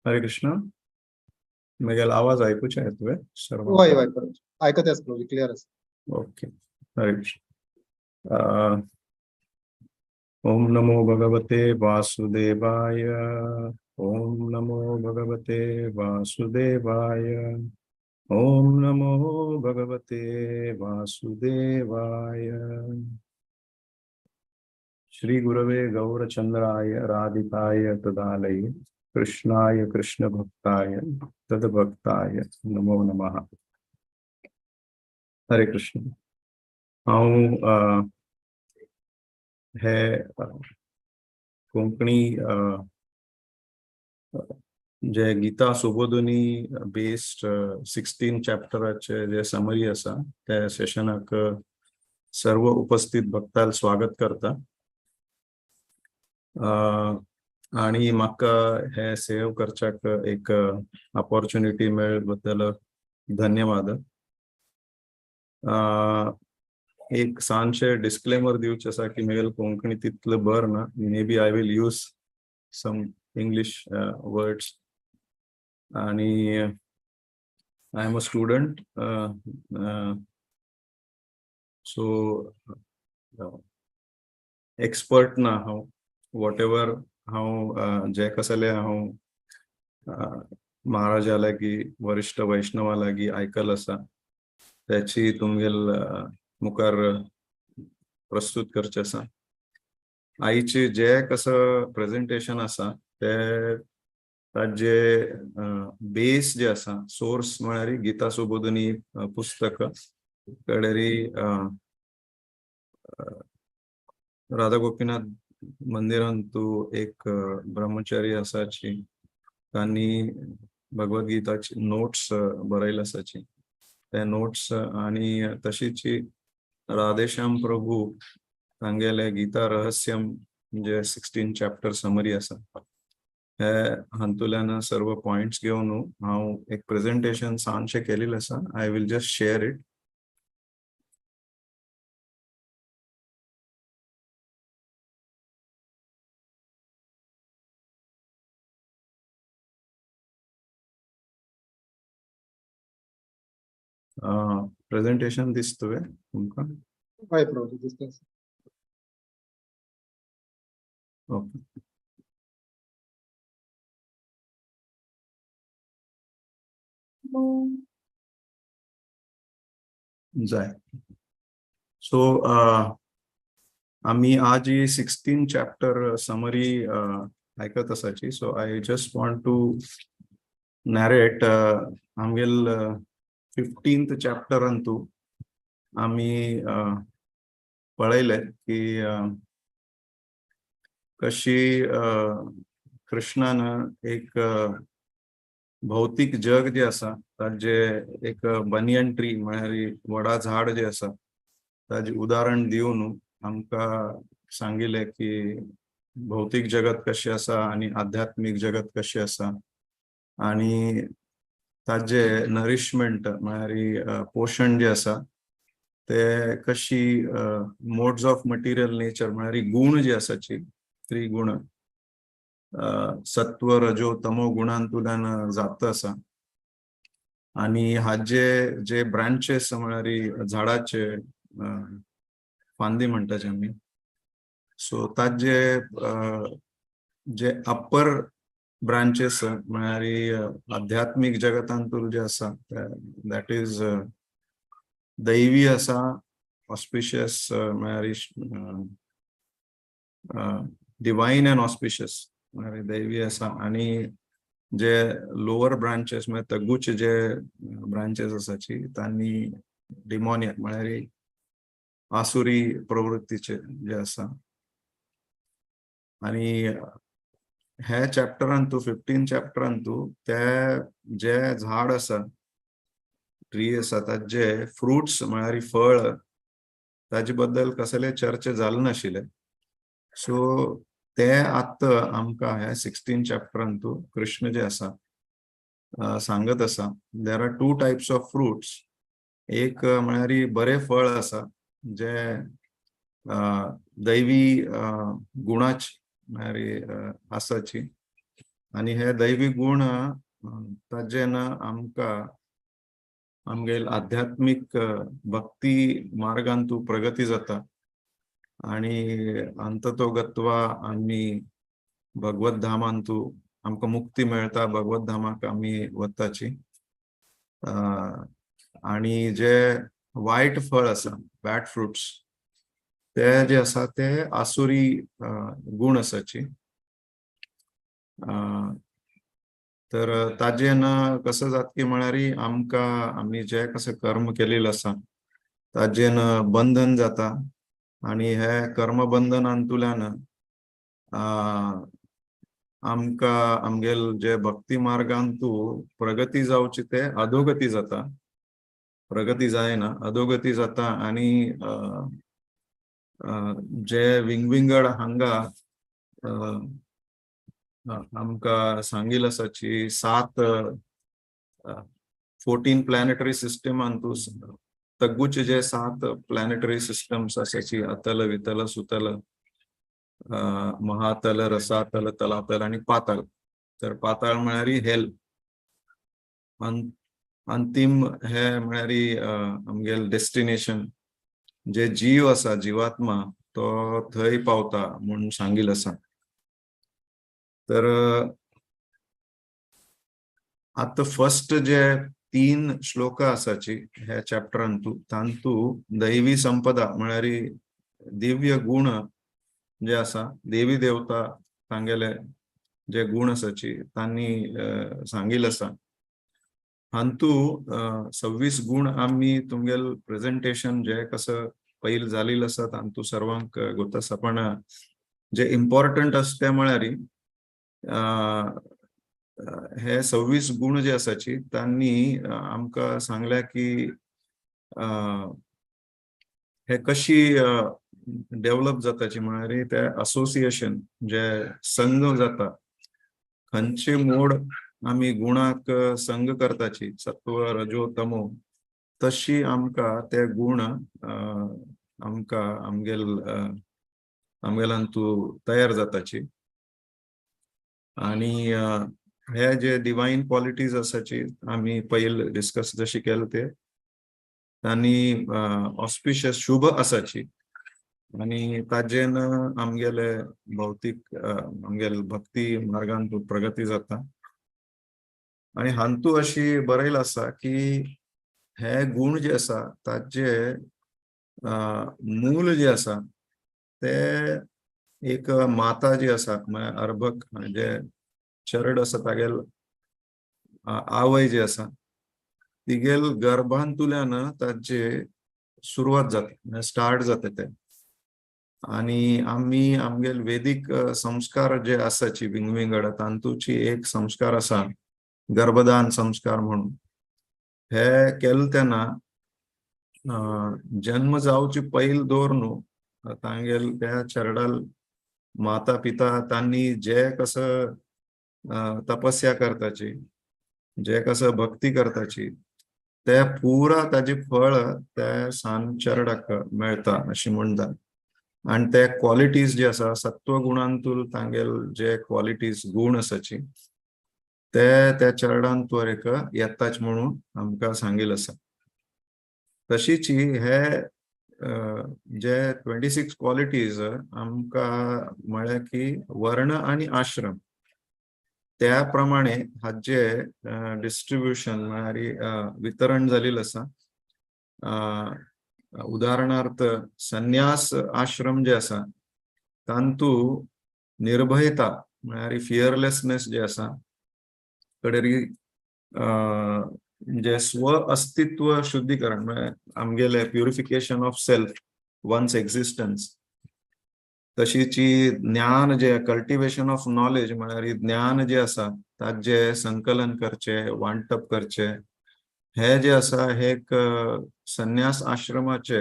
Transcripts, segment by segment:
हरे कृष्ण. म्हगेलो आवाज आयकुचे तुवें सर्वांक? वय वय प्रभुजी, आयकत आसा प्रभुजी, क्लियर आसा. ओके, हरे कृष्ण. ओम नमो भगवते वासुदेवाय. ओम नमो भगवते वासुदेवाय. ओम नमो भगवते वासुदेवाय. श्री गुरवे गौरचंद्राय राधिकाय तदालये कृष्णाय कृष्ण भक्ताय तद्भक्ताय नमो नमः. हरे कृष्ण. हांव हे कोंकणी जे गीता सुबोधनी बेस्ड 16 चॅप्टराचे जे समरी आसा त्या सेशनाक सर्व उपस्थित भक्ताल स्वागत करता. आणि म्हाका हे सेव करच्याक एक ऑपॉर्च्युनिटी मेळ बद्दल धन्यवाद. एक ल्हानशें डिस्क्लेमर दिवचें आसा की म्हगेलें कोंकणी तितलें बर ना, maybe I will use some English words. आणि I am a student, so expert ना हांव. What ever हांव जे कसले हांव महाराजा लागीं, वरिश्ठ वैष्णवा लागीं आयकल आसा त्याची तुमगेल मुखार प्रस्तुत करचें आसा. आयचे जे कसं प्रेजेंटेशन आसा ते ताजे बेस जे आसा सोर्स म्हळ्यार गीता सुबोधनी पुस्तक कडेरी राधा गोपीनाथ मंदिरांतू एक ब्रह्मचारी आसाची, तांणी भगवद्गीताची नोट्स बरयले आसाची. ते नोट्स आणि तशीच राधेश्याम प्रभू तांगेले गीता रहस्यम जे 16 चॅप्टर समरी आसा हे हातूंतल्यान सर्व पॉयंट्स घेवन हांव एक प्रेजेंटेशन ल्हानशें केलेलें आसा. I will just share it. Presentation दिसतवे तुमकां? हय प्रभुजी, दिसता. ओके. जाय. सो आमी आज ही 16 चॅप्टर समरी आयकत आसाची. So I just want to narrate आमगेल 15th चॅप्टरांतू आमी पळयलें की कशी कृष्णान एक भौतीक जग जे आसा ताजे एक बनियन ट्री म्हळ्यार वडा झाड जे आसा ताजे उदाहरण दिवन आमकां सांगिल्लें की भौतीक जगत कशें आसा आनी आध्यात्मीक जगत कशें आसा आनी ताजे नरिशमेंट म्हळ्यार पोशण जे आसा ते कशी मोड्स ऑफ मटेरियल नेचर म्हळ्यार गुण जे आसाची त्रिगुण सत्व रजो तमो गुणांतल्यान जात आसा आनी हाजे जे ब्रांचेस म्हळ्यार झाडाचे फांदी म्हणटाचे आमी, सो ताजे जे अप्पर ब्रांचेस म्हळ्यार आध्यात्मीक जगतांतूल जे आसा that is दैवी आसा, ऑस्पिशियस म्हळ्यार डिवायन अँड ऑस्पिशियस म्हळ्यार दैवी आसा, आनी जे लोअर ब्रांचेस म्हळ्यार तगूचे जे ब्रांचेस आसाची तांणी डिमोनियक म्हळ्यार आसुरी प्रवृत्तीचे जे आसा. आनी हे चॅप्टरांतू 15 चॅप्टरांतू ते जे झाड आसा ट्री आसा ताजे फ्रुट्स म्हळ्यार फळ ताजे बद्दल कसले चर्चा जाल नाशिल्ले. सो ते आतां आमकां ह्या 16 चॅप्टरांतू कृष्ण जे आसा सांगत आसा there are 2 types of fruits. एक म्हळ्यार बरे फळ आसा जे दैवी गुणाच म्हळ्यार आसाची, आनी हे दैवी गुण ताजेन आमकां आमगेल आध्यात्मीक भक्ती मार्गांतू प्रगती जाता आणि अंततो गत्वा आमी भगवत धामांतू आमकां मुक्ती मेळटा, भगवत धामाक आमी वताची. आणि जे वायट फळ आसा, बॅड फ्रुट्स, ते जे आसा ते आसुरी गुण आसाची. तर ताजेन कसं जाता की म्हळ्यार आमकां आमी जे कसं कर्म केलेलं आसा ताजेन बंधन जाता आणि हे कर्मबंधनांतुल्यान आमकां आमगेल जे भक्ती मार्गांतू प्रगती जावची ते अधोगती जाता, प्रगती जायना, अधोगती जाता. आणि जे विंगविंगड हांगा आमकां सांगिल आसाची 7 14 प्लॅनेटरी सिस्टमांतू तग्गूचे जे 7 प्लॅनेटरी सिस्टम्स आसाची, अतल, वितल, सुतल, महातल, रसातल, तलातल आणि पाताळ. तर पाताळ म्हळ्यार हेल, अंतिम हे म्हळ्यार आमगेल डेस्टिनेशन, जे जीव आसा, जीवात्मा, तो थंय पावता म्हूण सांगिल आसा. तर आतां फर्स्ट जे 3 श्लोक आसाची ह्या चॅप्टरांतू, तांतू दैवी संपदा म्हळ्यार दिव्य गुण जे आसा, देवी देवता तांगेले जे गुण आसाची तांणी सांगिल आसा. हांतू 26 गुण आमी तुमगेल प्रेजेंटेशन जे कसं पयल जालेलं आसा तांतू सर्वांक गोत आसा. पण जे इम्पॉर्टंट आसा ते म्हळ्यार हे 26 गुण जे आसाची तांणी आमकां सांगल्या की हे कशी डेव्हलप जाताची, म्हळ्यार ते असोसिएशन जे संघ जाता, खंयचे मोड आमी गुणाक संग करताची, सत्व, रजो, तमो, तशी आमकां ते गुण आमकां आमगेलांतू तयार जाताची. आणि हे जे डिवाइन क्वालिटीज आसाची आमी पयल डिस्कस जशी केले ते तांणी ऑस्पिशियस शुभ आसाची आणि ताजेन आमगेले भौतीक आमगेले भक्ती मार्गान प्रगती जाता. आणि हांतू अशी बरयल आसा की हे गुण जे आसा ताजे मूल जे आसा ते एक माता जी आसा, म्हळ्यार अर्भक जे चरड आसा तागेल आवय जी आसा तिगेल गर्भांतुल्यान ताजे सुरवात जाता, म्हळ्यार स्टार्ट जाता ते. आणि आमी आमगेल वेदीक संस्कार जे आसाची विंगविंगड तांतूची एक संस्कार आसा गर्भदान संस्कार म्हणून. हे केले तेन्ना जन्म जावचे पयल दवर न्हू तांगेल त्या चरडाल माता पिता तांणी जे कसं तपस्या करताची, जे कसं भक्ती करताची, ते पुरा ताजे फळ त्या सान चरडाक मेळता अशी म्हणटा. आनी ते क्वॉलिटीज जे आसा सत्वगुणांतूल तांगेल जे क्वॉलिटीज गुण आसाची ते त्या चरडान त्वरेक येताच म्हणून आमकां सांगिल आसा. तशीच हे जे 26 क्वॉलिटीज आमकां म्हळ्यार की वर्ण आनी आश्रम त्या प्रमाणे हाजे डिस्ट्रिब्युशन म्हळ्यार वितरण जालेलं आसा. उदाहरणार्थ संन्यास आश्रम जे आसा तांतू निर्भयता म्हळ्यार फियरलेसनेस जे आसा कडेरी जे स्व अस्तित्व शुद्धीकरण म्हळ्यार आमगेले purification of self one's existence, तशीची ज्ञान जे कल्टिवेशन ऑफ नॉलेज म्हळ्यार ज्ञान जे आसा ताजे संकलन करचे, वांटप करचे, हे जे आसा हे एक संन्यास आश्रमाचे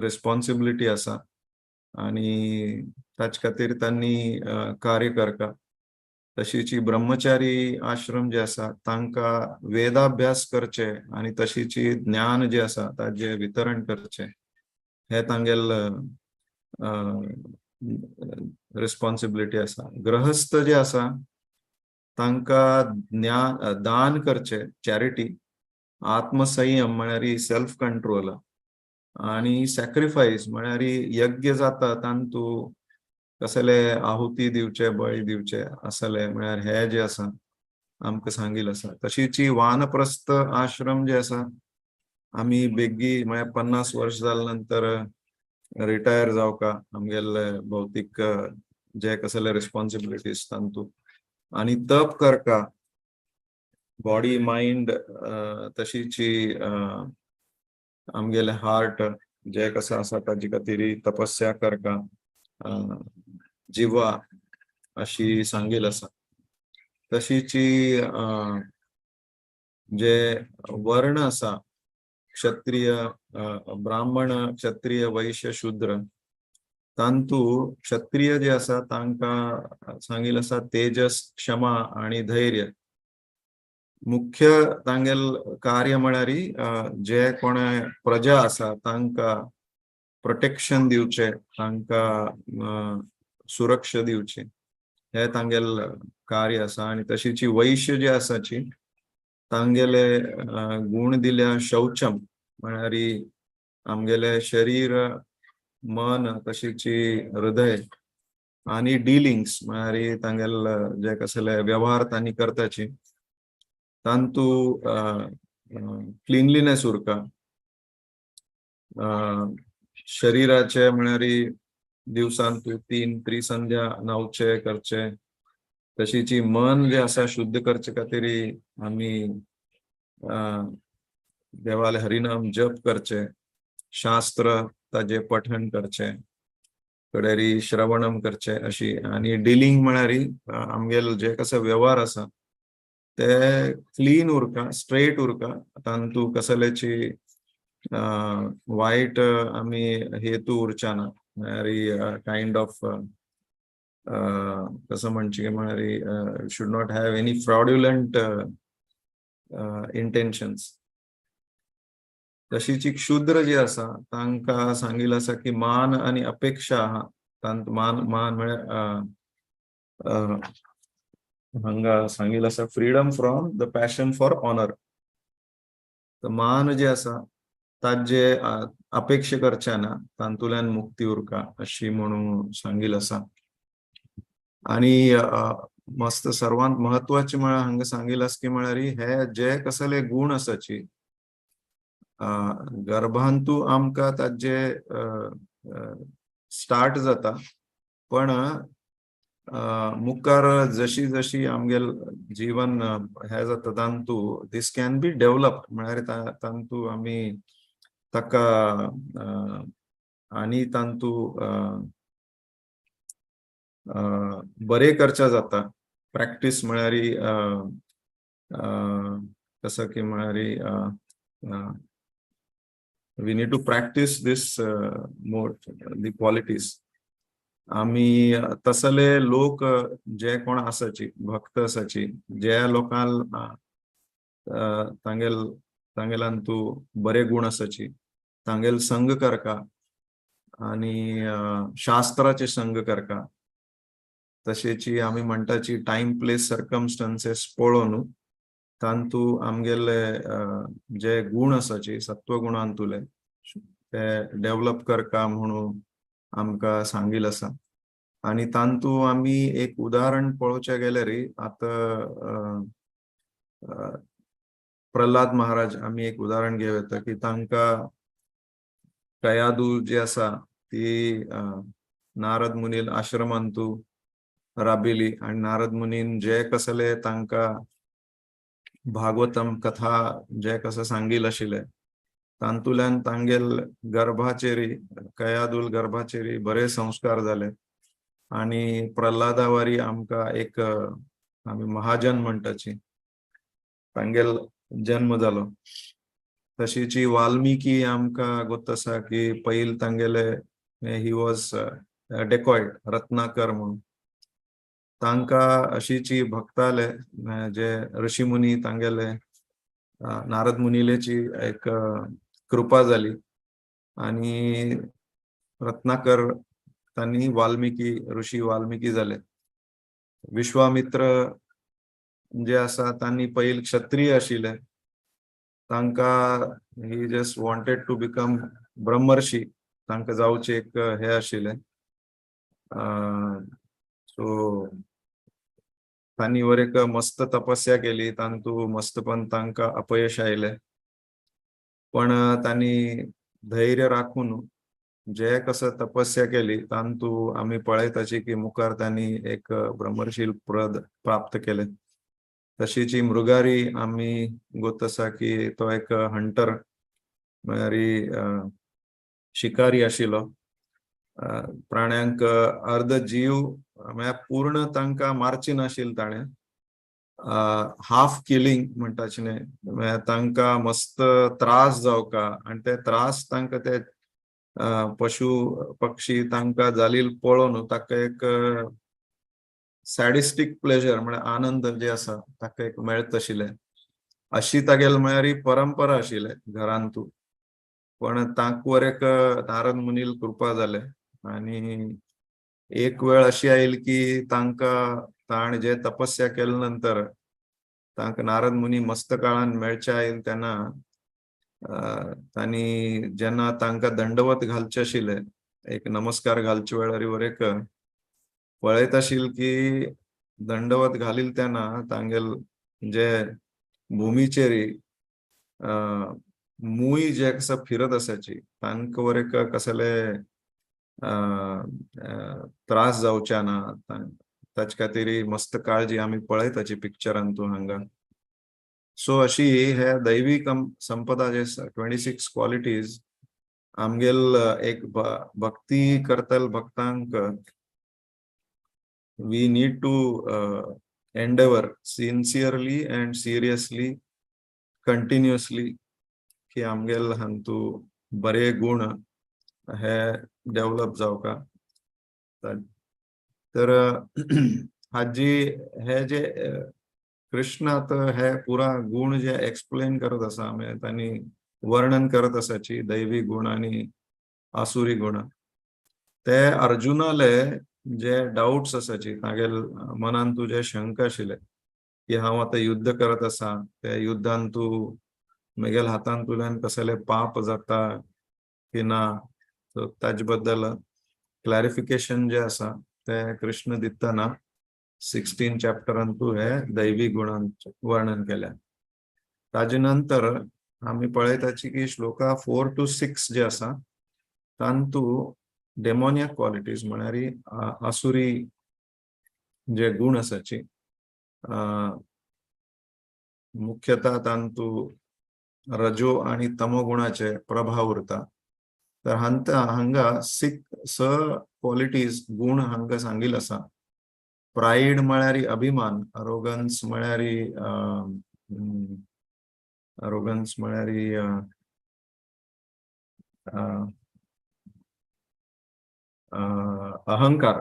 रिस्पॉन्सिबिलिटी आसा आनी ताचे खातीर तांणी कार्य करता. तशीची ब्रह्मचारी आश्रम जे आसा तांकां वेदाभ्यास करचे आनी तशीची ज्ञान जे आसा ताजे वितरण करचे, हे तांगेल रिस्पॉन्सिबिलिटी आसा. गृहस्थ जे आसा तांकां ज्ञान दान करचें, चॅरिटी, आत्मसंयम म्हळ्यार सेल्फ कंट्रोल आनी सॅक्रिफायस म्हळ्यार यज्ञ जाता तांतू कसले आहुती दिवचे, बळी दिवचे आसले, म्हळ्यार हे जे आसा आमकां सांगिल्लें आसा. तशीच वानप्रस्थ आश्रम जे आसा, आमी बेगी म्हळ्यार 50 वर्स जाल्या नंतर रिटायर जावका आमगेले भौतीक जे कसले रिस्पॉन्सिबिलिटीज तांतू आनी तप करका, बॉडी, मायंड, तशीची आमगेले हार्ट जे कसं आसा ताजे खातीर तपस्या करका, जिवा अशी सांगील आसा. तशीची जे वर्ण आसा, क्षत्रिय, ब्राह्मण, क्षत्रिय, वैश्य, शूद्र, तांतू क्षत्रिय जे आसा तांकां सांगिल्लें आसा तेजस, क्षमा आनी धैर्य. मुख्य तांगेल कार्य म्हळ्यार जे कोण प्रजा आसा तांकां प्रोटेक्शन दिवचें, तांकां सुरक्षा दिवची, हे तांगेल कार्य आसा. आनी तशीच वैश्य जे आसाची तांगेले गुण दिल्या शौचम, म्हळ्यार आमगेले शरीर, मन, तशीच हृदय आनी डिलिंग्स, म्हळ्यार तांगेल जे कसले व्यवहार तांणी करताची तांतू क्लिनलीनेस उरका. शरीराचे म्हळ्यार दिवसान तूं 3 त्रिसंध्या न्हावचे करचे. तशीच मन जे आसा शुद्ध करचे खातीर आमी देवाले हरिनाम जप करचे, शास्त्र ताजे पठण करचे, कडेरी श्रवणम करचे अशी. आनी डिलींग म्हळ्यार आमगेल जे कसो व्यवहार आसा ते क्लीन उरका, स्ट्रेट उरका, तांतू कसलेची वायट आमी हेतू उरच्या ना, म्हळ्यार कायंड ऑफ कसं म्हणचे म्हळ्यार should not have any fraudulent intentions. तशीच एक शूद्र जी आसा तांकां सांगिल्लें आसा की मान आनी अपेक्षा आहा, तांत मान, मान म्हळ्यार हांगा सांगिल्लें आसा freedom from the passion for honour. तर मान जे आसा ताजे अपेक्षा करचे ना, तांतूल्यान मुक्ती उरका अशी म्हणून सांगिल्लें आसा. आनी मस्त सर्वांत महत्वाचे म्हळ्यार हांगा सांगिल्लें आसा की म्हळ्यार हे जे कसले गुण आसाची गर्भांतू आमकां ताजे स्टार्ट जाता, पण मुखार जशी जशी आमगेल जीवन हे जाता तांतू this can be developed, म्हळ्यार तांतू आमी ताका आनी तांतू बरे करच्या जाता. प्रॅक्टीस म्हळ्यार कसं की म्हळ्यार we need to practice this more the qualities. आमी तसले लोक जे कोण आसाची भक्त आसाची जे लोकांक तांगेल तांगेल्यान तूं बरे गुण आसाची तांगेल संग करका आनी शास्त्राचे संग करका. तशेंची आमी म्हणटाची टायम प्लेस सर्कमस्टन्सेस पळोवन तांतू आमगेले जे गुण आसाची सत्वगुणांतुले ते डेवलप करका म्हणून आमकां सांगिल्लें आसा. आनी तांतू आमी एक उदाहरण पळोवचें गेल्यार आतां प्रल्हाद महाराज आमी एक उदाहरण घेवं येता की तांकां कयादू जी आसा ती नारद मुनील आश्रमांतू राबिली आनी नारद मुनीन जे कसले तांकां भागवतम कथा जे कसं सांगिल्लें आशिल्लें तांतूल्यान तांगेल गर्भाचेरी कयादूल गर्भाचेरी बरे संस्कार जाले आनी प्रल्हादावारी आमकां एक आमी महाजन म्हणटाची तांगेल जन्म जालो. तशीची वाल्मिकी आमकां गोत आसा की पयल तांगेले he was dacoit Ratnakar म्हणून, तांकां अशीची भक्ताले जे ऋषी मुनी तांगेले नारद मुनिलेची एक कृपा जाली आनी रत्नाकर तांणी वाल्मिकी, ऋषी वाल्मिकी जाले. विश्वामित्र जे आसा, तांणी पयल क्षत्रिय आशिल्ले. तांकां he just wanted to become ब्रह्मर्षी. तांकां जावचें एक हे आशिल्लें. सो तांणी वर एक मस्त तपस्या केली. तांतू मस्तपण तांकां अपयश आयलें, पण तांणी धैर्य राखून जे कसं तपस्या केली, तांतू आमी पळयताची की मुखार तांणी एक ब्रह्मर्षी पद प्राप्त केलें. तशीच ही मृगारी, आमी गोत आसा की तो एक हंटर, म्हळ्यार शिकारी आशिल्लो. प्राण्यांक अर्द जीव, म्हळ्यार पूर्ण तांकां मारची नाशिल्लें ताणें, हाफ किलिंग म्हणटाचे न्ही, म्हळ्यार तांकां मस्त त्रास जावका आनी ते त्रास तांकां ते पशु पक्षी तांकां जालील पळोवन ताका एक सॅडिस्टीक प्लेजर, म्हळ्यार आनंद जे आसा, ताका एक मेळत आशिल्लें. अशी तागेल म्हळ्यार ही परंपरा आशिल्ले घरांतू. पण तांकवर एक नारद मुनील कृपा जाले आणि एक वेळ अशी आयल की तांकां ताण जे तपस्या केले नंतर तांकां नारद मुनी मस्त काळान मेळचे आयल तेन्ना तांणी जेन्ना तांकां दंडवत घालचे आशिल्ले, एक नमस्कार घालचे वेळार, वर एक पळयत आशिल की दंडवत घालील तेन्ना तांगेल जे भूमीचेर मूय जे कसं फिरत असायची, तांकां वर एक कसले त्रास जावचे ना, ताचे खातीर मस्त काळजी आमी पळयताची पिक्चरान तूं हांगा. सो अशी हे दैवी संपदा जे 26 क्वालिटीज आमगेल एक भक्ती करतल भक्तांक we need to endeavor sincerely and seriously, continuously की आमगेल हांतू बरे गुण हे डेव्हलप जावका. तर हाजी हे जे कृष्ण आतां हे पुरा गुण जे एक्सप्लेन करत आसा, म्हणजे तांणी वर्णन करत आसाची दैवी गुण आणि आसुरी गुण, ते अर्जुनाले जे डाउट्स आसाची, तागेल मनान तुजे शंका आशिल्ले की हांव आतां युद्ध करत आसा, त्या युद्धान तूं म्हगेल हातांतल्यान कसले पाप जाता की ना, सो ताजे बद्दल क्लॅरिफिकेशन जे आसा ते कृष्ण दितना 16 चॅप्टरान तूं हे दैवी गुणांचे वर्णन केल्या. ताजे नंतर आमी पळयताची की श्लोका 4 टू 6 जे आसा, तांतू डेमोनियक क्वालिटीज, म्हळ्यार आसुरी जे गुण आसाची, मुख्यतः तांतू रजो आणि तमो गुणाचे प्रभाव उरता. तर हांगा स क्वालिटीज, गुण हांगा सांगिल आसा. प्राईड म्हळ्यार अभिमान, अरोगन्स म्हळ्यार, अरोगन्स म्हळ्यार अ, अ, अहंकार.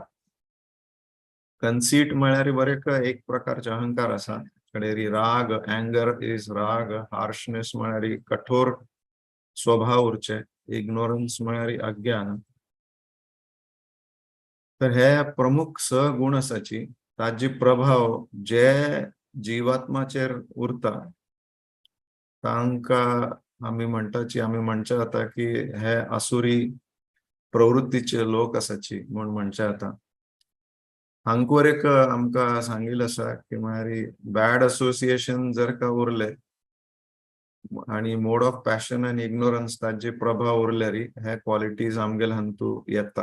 कन्सीट म्हळ्यार बरे एक प्रकारचे अहंकार आसा. कडेरी राग, अँगर is राग. हार्शनेस म्हळ्यार कठोर स्वभाव उरचे. इग्नोरन्स म्हळ्यार अज्ञान. तर हे प्रमुख स गुण आसाची, ताजी प्रभाव जे जिवात्माचेर उरता, तांकां आमी म्हणटाची, आमी म्हणचे जाता की हे आसुरी प्रवृत्तीचे लोक आसाची म्हूण म्हणचे जाता. हांकवर एक आमकां सांगिल्लें आसा की म्हळ्यार बॅड असोसिएशन जर का उरले आणि मोड ऑफ पॅशन आनी इग्नोरन्स ताजे प्रभाव उरल्यार हे क्वालिटीज आमगेले हांतू येता.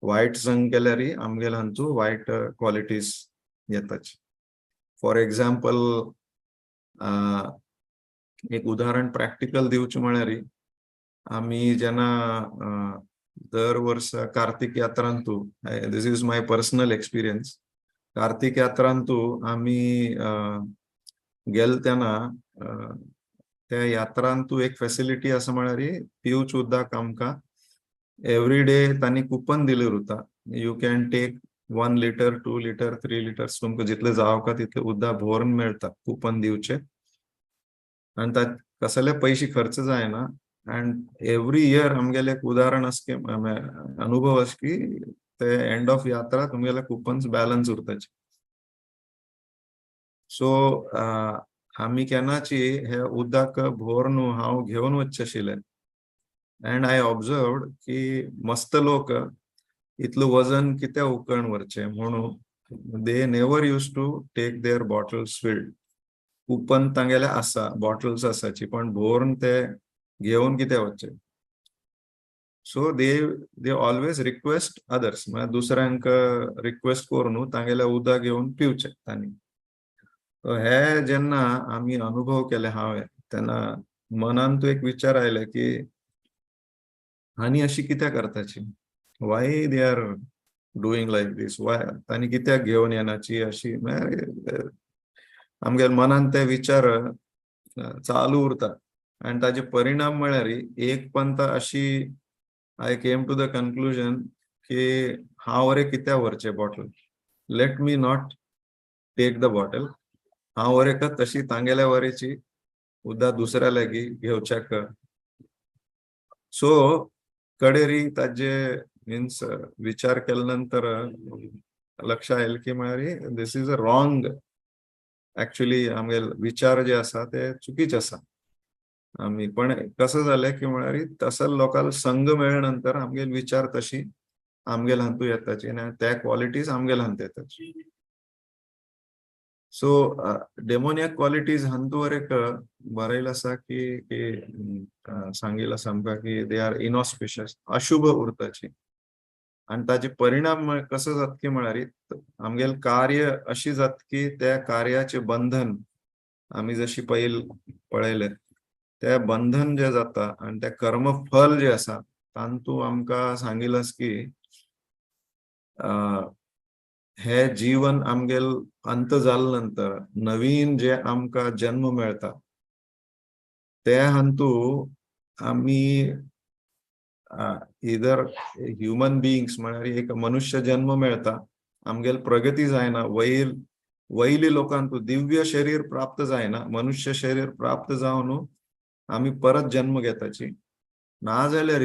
वायट संग केल्यार आमगेले हांतू वायट क्वालिटीज येताच. फॉर एक्झाम्पल, एक उदाहरण प्रॅक्टिकल दिवचें म्हळ्यार, आमी जेन्ना दर वर्सा Kartik यात्रांतू, this is my personal experience, Kartik यात्रांतू आमी गेले तेन्ना त्या यात्रांतू एक फेसिलिटी आसा, म्हळ्यार पिवच उदक आमकां एवरी डे तांणी कुपन दिलें उरता. You can take 1 litre, 2 litre, 3 litres, तुमकां जितले जावका तितले उदक भरून मेळटा कुपन दिवचे आनी ता कसले पयशे खर्च जायना. अँड एव्हरी इयर आमगेले एक उदाहरण आसा की, अनुभव आसा की ते एंड ऑफ यात्रा तुमगेले कुपन्स बॅलन्स उरताचे. सो आमी केन्नाची हे उदक भरून हांव घेवन वचचें आशिल्लें. अँड I observed की मस्त लोक इतलो वजन कित्याक उखलून व्हरचें म्हणून they never used to take their bottles filled. Coupon तांगेले आसा, बॉटल्स आसाची, पण भरून ते घेवन कित्याक वचचे? So they always request others, म्हळ्यार दुसऱ्यांक रिक्वेस्ट करून तांगेले उदक घेवन पिवचें तांणी. हे जेन्ना आमी अनुभव केले हांवें, तेन्ना मनान एक विचार आयले की आनी अशी कित्याक करताची? Why they are doing like this? Why तांणी कित्याक घेवन येनाची अशी? म्हळ्यार आमगेल्या मनान ते विचार चालू उरता आनी ताजे परिणाम म्हळ्यार एक पंत अशी I came to the conclusion की हांव अरे कित्याक व्हरचें bottle? Let me not take the bottle. हांव अरे तशी तांगेल्या वरेची उदक दुसऱ्या लागीं घेवच्याक. सो कडेरी ताजे मिन्स विचार केल्या नंतर लक्षात आयलें की म्हळ्यार this is a wrong, actually आमगेले विचार जे आसा ते चुकीचे आसा. आमी पण कसं जालें की म्हळ्यार तसो लोकांक संग मेळ्ळे नंतर आमगेले विचार तशी आमगेले हातूंत येताची आनी त्या क्वॉलिटीज आमगेले हातूंत येताची. सो डेमोनियक क्वालिटीज हातूंत एक बरयलें आसा की की सांगिल्लें आसा आमकां की they are इनऑस्पिशियस, अशुभ उरताची. आनी ताजे परिणाम कसो जाता की म्हळ्यार आमगेलें कार्य अशी जाता की त्या कार्याचे बंधन आमी जशी पयल पळयलें, ते बंधन जे जाता आनी ते कर्मफल जे आसा तांतू आमकां सांगिल्लें आसा की हे जीवन आमगेल अंत जाले नंतर नवीन जे आमकां जन्म मेळटा ते हातूंत आमी इदर ह्युमन बिंग्स, म्हळ्यार एक मनुष्य जन्म मेळटा, आमगेल प्रगती जायना, वैल वयली लोकांतू दिव्य शरीर प्राप्त जायना, मनुष्य शरीर प्राप्त जावन आमी परत जन्म घेताची. ना जाल्यार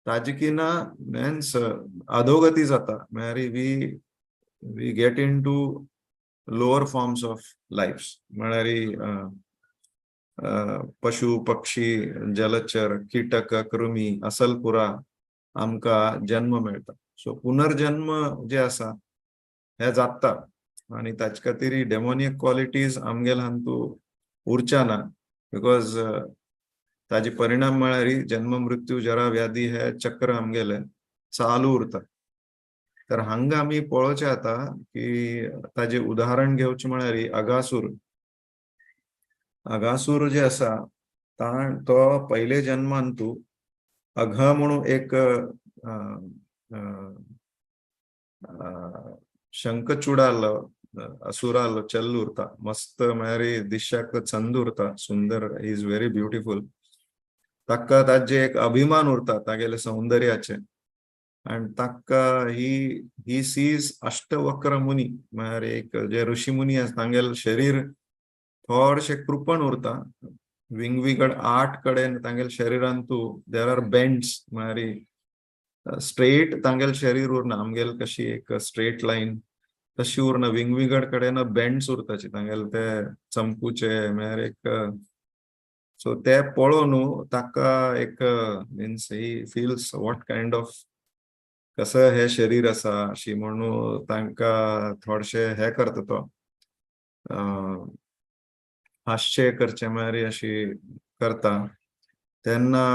ताजे मिन्स अधोगती जाता, म्हळ्यार we get into lower forms of life, म्हळ्यार पशु, पक्षी, जलचर, कीटक, कृमी, असलपुरा आमकां जन्म मेळटा. सो पुनर्जन्म जे आसा हे जाता आनी ताचे खातीर डेमोनियक क्वॉलिटीज आमगेले हातूंत उरच्या ना, because ताजे परिणाम म्हळ्यार जन्म, मृत्यू, जरा, व्याधी हे चक्र आमगेले चालू उरता. तर हांगा आमी पळोवचें आतां की ताजे उदाहरण घेवचें म्हळ्यार अगासूर. अगासूर जे आसा तो पयले जन्मांतू अघ म्हणून एक शंखचुडाल असुराल चल्ल उरता. मस्त, म्हळ्यार दिश्याक चंद उरता, सुंदर, is very beautiful. ताका ताजे एक अभिमान उरता तागेले सौंदर्याचे आनी ताका ही सीज अष्टवक्र मुनी, म्हळ्यार एक जे ऋषी मुनी आसा, तांगेले शरीर थोडशें कृपण उरता, विंगविंगड आठ कडेन तांगेले शरीरांतू there are bends, म्हळ्यार स्ट्रेट तांगेले शरीर उरना. आमगेले कशी एक स्ट्रेट लायन तशी उरना, विंगविंगड कडेन बेंड्स उरताची तांगेले ते चमकुचे, म्हळ्यार एक. सो ते पळोवन ताका एक means he feels what kind of कसं हे शरीर आसा अशी म्हणून तांकां थोडशें हे करता, तो हास्य करचें म्हळ्यार अशी करता. तेन्ना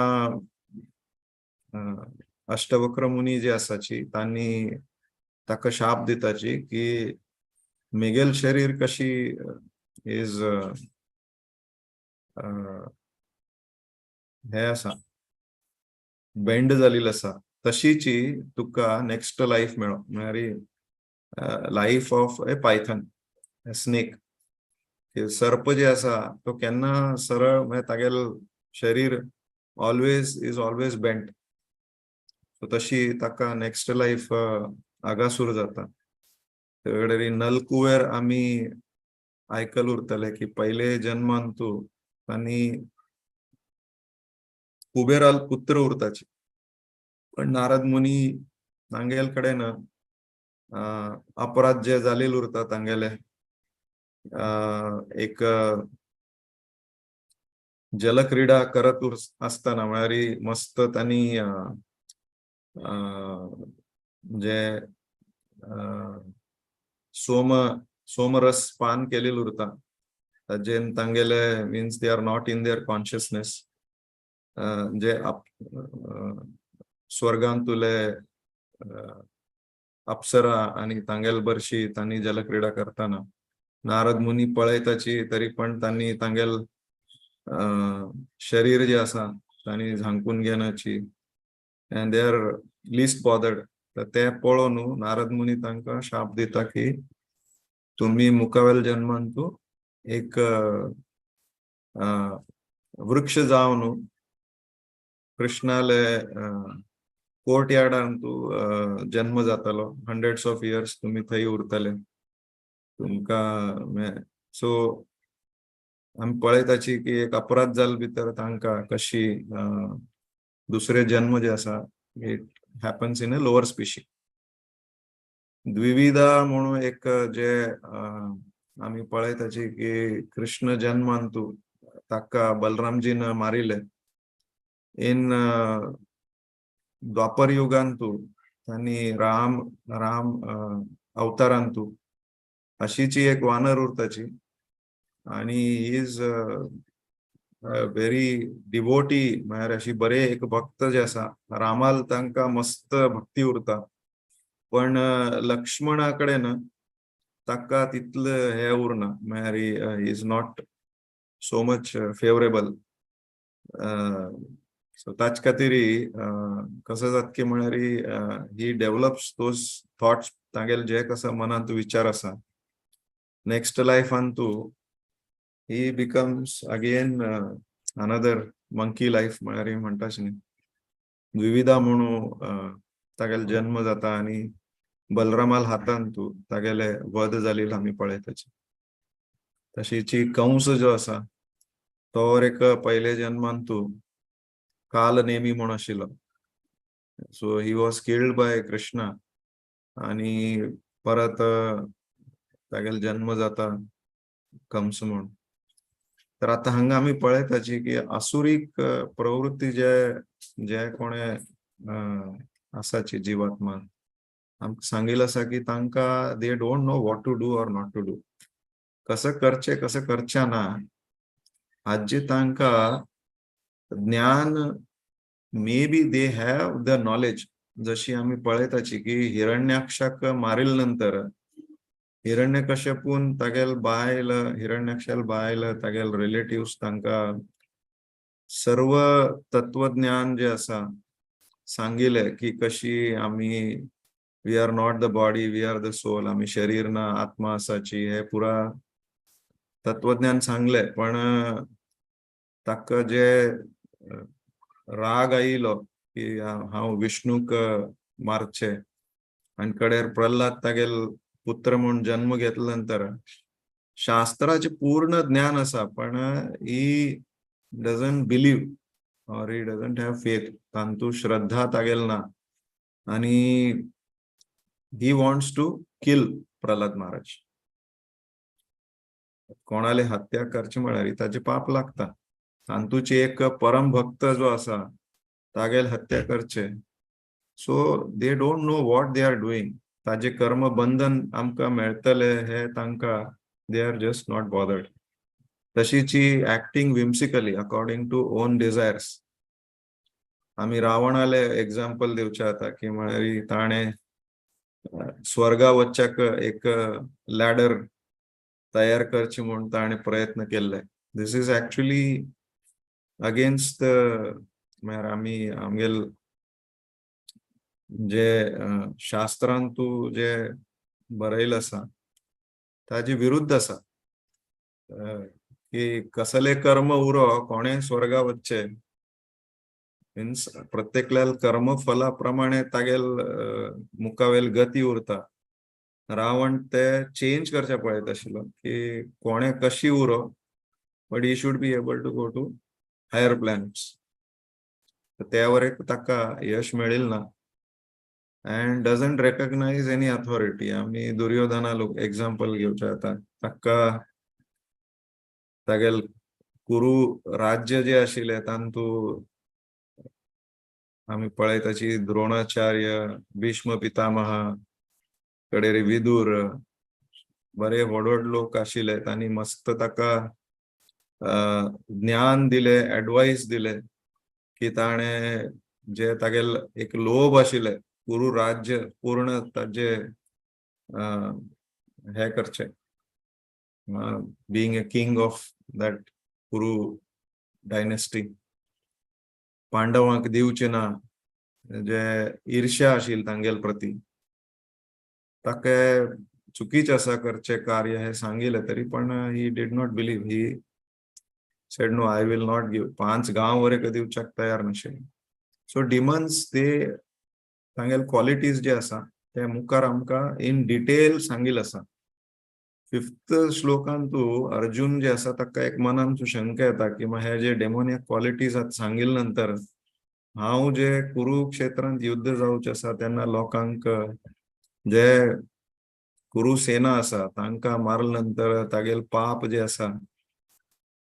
अष्टवक्र मुनी जे आसाची तांणी ताका शाप दिताची की मेगेल शरीर कशी is हे आसा, बेंड जालेली आसा, तशीची तुका नेक्स्ट लायफ मेळो, म्हळ्यार life of a python snake. सर्प जे आसा तो केन्ना सरळ, म्हळ्यार तागेल शरीर always is always bent. So तशी ताका नेक्स्ट लायफ आगासूर जाता. नलकुवेर आमी आयकल उरतले की पयले जन्मान तूं तांणी कुबेराल पुत्र उरताची. पण नारद मुनी तांगेल कडेन अपराध जे जालेले उरता तांगेले, एक जलक्रीडा करत आसतना, म्हळ्यार मस्त तांणी जे सोमरस पान केलेले उरता, ताजेन तांगेले, means they are not in their consciousness. जे स्वर्गांतुले अप्सरा आणि तांगेल बरशी तांणी जलक्रीडा करताना नारद मुनी पळयताची, तरी पण तांणी तांगेल शरीर जे आसा तांणी झांकून घेनाची and they are least bothered. तर ते पळोवन नारद मुनी तांकां शाप दिता की तुम्ही मुखावेल जन्मांतू एक वृक्ष जावन कृष्णाले कोर्ट यार्डांतू जन्म जातालो, हंड्रेड्स ऑफ इयर्स तुम्ही थंय उरतले तुमकां. सो आमी पळयताची की एक अपराध जाल भितर तांकां कशी दुसरे जन्म जे आसा, it happens in a lower species. द्विविधा म्हणून एक जे आमी पळयताची की कृष्ण जन्मांतू ताका बलरामजीन मारिले. इन द्वापर युगांतू तांणी राम राम अवतारांतू अशीची एक वानर उरताची आणि is very devotee, म्हळ्यार अशी बरे एक भक्त जे आसा रामाल, तांकां मस्त भक्ती उरता, पण लक्ष्मणा कडेन ताका तितले हे उरना, म्हळ्यार is not so much favourable. So ताच खातीर कसं जाता की म्हळ्यार he develops those thoughts. तागेले जे कसं मनांत विचार आसा, नेक्स्ट लायफान तूं he becomes again another monkey life, म्हळ्यार म्हणटा न्ही, द्विविधा म्हणून तागेलो जन्म जाता आणि बलरामाल हातान तूं तागेले वध जालेले आमी पळयताची. तशीची कंस जो आसा, तो एक पयले जन्मान तूं काल नेमी म्हूण आशिल्लो. So he was killed by Krishna आणि परत तागेलो जन्म जाता कंस म्हूण. तर आता हांगा आमी पळयताची की आसुरीक प्रवृत्ती जे जे कोणे आसाची जिवात्मा, आमकां सांगिल्लें आसा की तांकां they don't know what to do or not to do, कसं करचें कसं करचें ना. हाजे तांकां ज्ञान, maybe they have the knowledge. जशी आमी पळयताची की हिरण्याक्षाक मारिल नंतर हिरण्यकश्यपून तागेल बायल, हिरण्याक्षाल बायल, तागेल रिलेटिव्स, तांकां सर्व तत्वज्ञान जे आसा सांगिले की कशी आमी we are not the body, we are the soul, आमी शरीर ना, आत्मा आसाची, हे पुरा तत्वज्ञान सांगले. पण ताका जे राग आयलो की हांव विष्णूक मारचे आणि कडेर प्रल्हाद तागेल पुत्र म्हूण जन्म घेतल्या नंतर शास्त्राचे पूर्ण ज्ञान आसा, पण he doesn't believe or he doesn't have faith, तांतू श्रद्धा तागेल ना आणि he wants to kill Prahlad Maharaj. कोणाले हत्या करची म्हळ्यार ताजे पाप लागता. तांतूची एक परम भक्त जो आसा तागेल हत्या करचे. So they don't know what they are doing. ताजे कर्म बंधन आमकां मेळटले हे तांकां, they are just not bothered. तशीची acting whimsically according to own desires. आमी रावणाले एग्जाम्पल दिवचे आता की म्हळ्यार ताणें स्वर्गा वच्च्याक एक लॅडर तयार करची म्हूण ताणें प्रयत्न केल्ले. This is actually against, म्हळ्यार आमी आमगेल जे शास्त्रांतू जे बरयलें आसा ताजे विरुद्ध आसा, की कसले कर्म उरो कोणे स्वर्गा वच्चे, मिन्स प्रत्येकल्या कर्म फला प्रमाणे तागेल मुखावेल गती उरता. रावण ते चेंज करचे पळयत आशिल्लो की कोणे कशी उरो, but he should be able to go to higher planets. त्यावर एक ताका यश मेळिल ना and doesn't recognize any authority. आमी दुर्योधना लोक एग्जाम्पल घेवचे आतां. ताका तागेल कुरु राज्य जे आशिल्लें तांतू आमी पळयताची द्रोणाचार्य, भीष्म पितामह, कडेर विदूर, बरे व्हड व्हड लोक आशिल्ले. तांणी मस्त ताका ज्ञान दिले, एडवायस दिले की ताणें जे तागेल एक लोभ आशिल्ले कुरु राज्य पूर्ण ताजे हे करचे, being a king of that Kuru dynasty, पांडवांक दिवचे ना, जे ईर्ष्या आशिल्ली तांगेल प्रती, ताका चुकीच आसा करचे कार्य हे सांगिल्लें तरी पण he did not believe. He said, "No, I will not give." पांच गांव वरे दिवच्याक तयार नाशिल्ले. सो डिमन्स ते तांगेले क्वॉलिटीज जे आसा ते मुखार आमकां इन डिटेल सांगिल्लें आसा. फिफ्थ श्लोकान तूं अर्जुन जे आसा ताका एक मनान तूं शंका येता की हे जे डेमोनियक क्वॉलिटीज आतां सांगिल्ले नंतर हांव जे कुरुक्षेत्रांत युद्ध जावचें आसा तेन्ना लोकांक जे कुरु सेना आसा तांकां मारले नंतर तागेल पाप जे आसा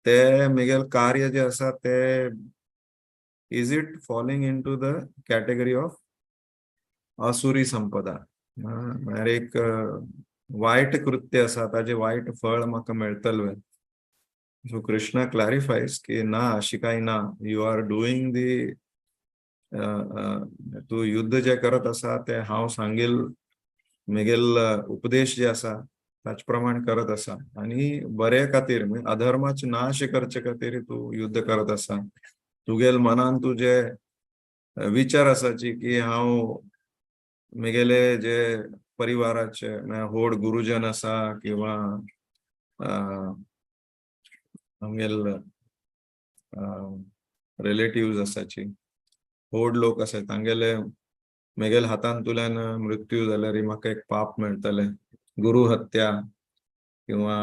ते मेगेल कार्य जे आसा ते is it falling into the category of आसुरी संपदा? म्हळ्यार एक वायट कृत्य आसा, ताजे वायट फळ म्हाका मेळटलें. सो कृष्णा क्लॅरिफायज की ना, अशी काय ना. You are doing the तूं युद्ध जे करत आसा ते हांव सांगील मेगेल उपदेश जे आसा ताचे प्रमाण करत आसा आनी बरे खातीर, म्हणजे अधर्माचे नाश करचे खातीर तूं युद्ध करत आसा. तुगेल मनान तुजे विचार आसाची की हांव मेगेले जे परिवाराचे व्हड गुरुजन आसा किंवा आमगेल रिलेटिव्स आसाची, व्हड लोक आसा, तांगेले मेगेल हातांतल्यान मृत्यू जाल्यार म्हाका एक पाप मेळटलें, गुरु हत्या किंवा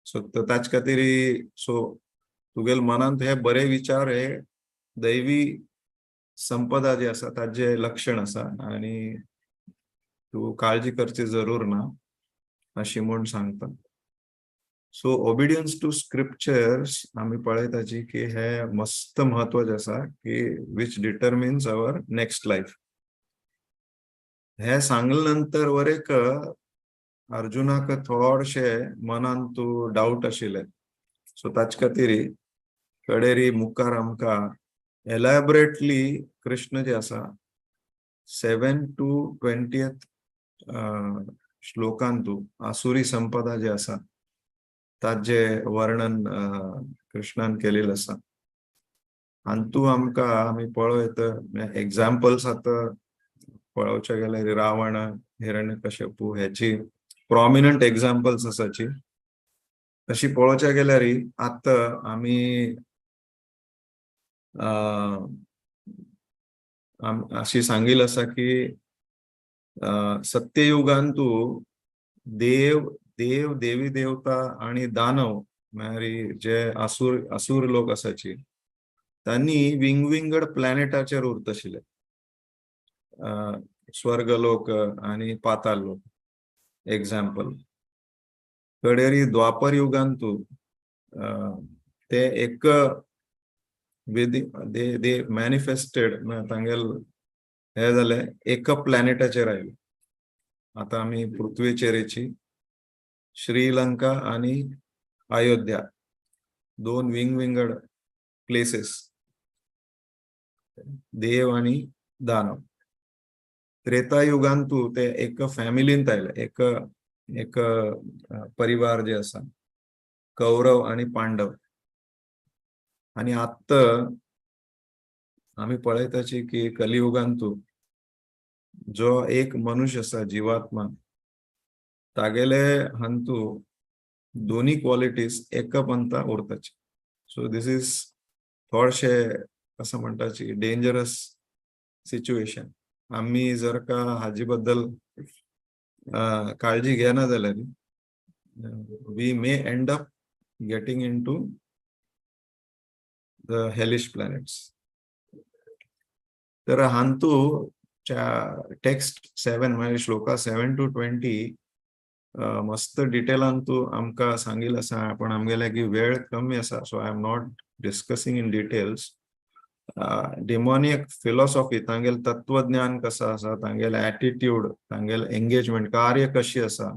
सो ताचे खातीर. सो तुगेल मनांत हे बरे विचार हे दैवी संपदा जी आसा ताजे लक्षण आसा आणि तूं काळजी करची जरूर ना, अशी म्हूण सांगता. सो ओबिडियन्स टू स्क्रिप्चर्स आमी पळयताची की हे मस्त म्हत्वाचें आसा की which determines our next life. हे सांगले नंतर वरेक अर्जुनाक थोडशे मनान तूं डावट आशिल्ले. सो ताचे खातीर कडेरी मुखार आमकां एलॅबोरेटली कृष्ण जे आसा 7 टू 20th श्लोकांतू आसुरी संपदा जे आसा ताजे वर्णन कृष्णान केलेलं आसा. हातूं आमकां आमी पळयत एग्जाम्पल्स आतां पळोवचे गेल्यार रावण, हिरण्यकश्यपू हेची प्रॉमिनंट एग्जाम्पल्स आसाची. तशी पळोवच्या गेल्यार आतां आमी अशी सांगील आसा की सत्ययुगांतू देव देव देवी देवता आणि दानव, म्हळ्यार जे आसूर आसूर लोक आसाची, तांणी विंगविंगड प्लॅनेटाचेर उरताशिल्ले, स्वर्ग लोक आणि पाताल लोक एक्झाम्पल. कडेरी द्वापर युगांतू ते एक दे मॅनिफेस्टेड, तांगेल हे जाले एक प्लॅनेटाचेर आयले. आता आमी पृथ्वीचेरची श्रीलंका आणि अयोध्या, दोन विंगविंगड प्लेसेस, देव आणि दानव. त्रेतायुगांतू ते एक फॅमिलींत आयले, एक एक परिवार जे आसा, कौरव आणि पांडव. आणि आत्ता आमी पळयताची की कलियुगांतू जो एक मनुष्य आसा, जीवात्मा, तागेले हांतू दोन्ही क्वालिटीज एका पंथा उरताची. सो this is थोडशे कसं म्हणटाची डेंजरस सिच्युएशन. आमी जर का हाजे बद्दल काळजी घेना जाल्यार we may end up getting into the hellish planets. तर हांतू टेक्स्ट 7 म्हळ्यार श्लोका 7 to 20 मस्त डिटेलान तूं आमकां सांगिल्लें आसा, पण आमगेले की वेळ कमी आसा, so I am not discussing in details. Demoniac philosophy, तांगेले तत्वज्ञान कसो आसा, तांगेले एटिट्यूड, तांगेले एंगेजमेंट, कार्य कशी आसा,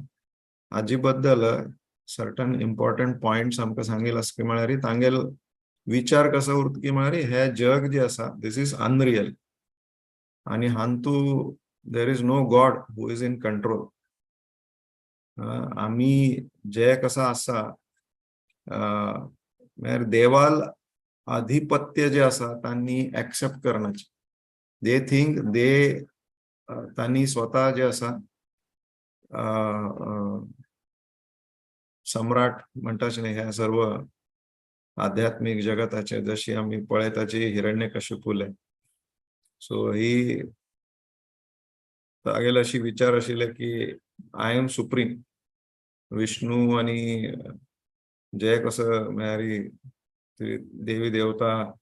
हाजी बद्दल सर्टन इम्पॉर्टंट पॉयंट्स आमकां सांगिल्ले आसा की म्हळ्यार तांगेल विचार कसो उरता की म्हळ्यार हे जग जे आसा this is unreal आनी हांतू there is no God who is in control. आमी जे कसो आसा, म्हळ्यार देवाल आधिपत्य जे आसा तांणी एक्सेप्ट करनाचे. They think they तांणी स्वता जे आसा सम्राट म्हणटा न्ही, ह्या सर्व आध्यात्मीक जगताचे, जशी आमी पळयताची हिरण्यकशिपुले. सो ही तागेले अशी विचार आशिल्ले की I am supreme, Vishnu आनी जे कसं म्हळ्यार देवी देवता,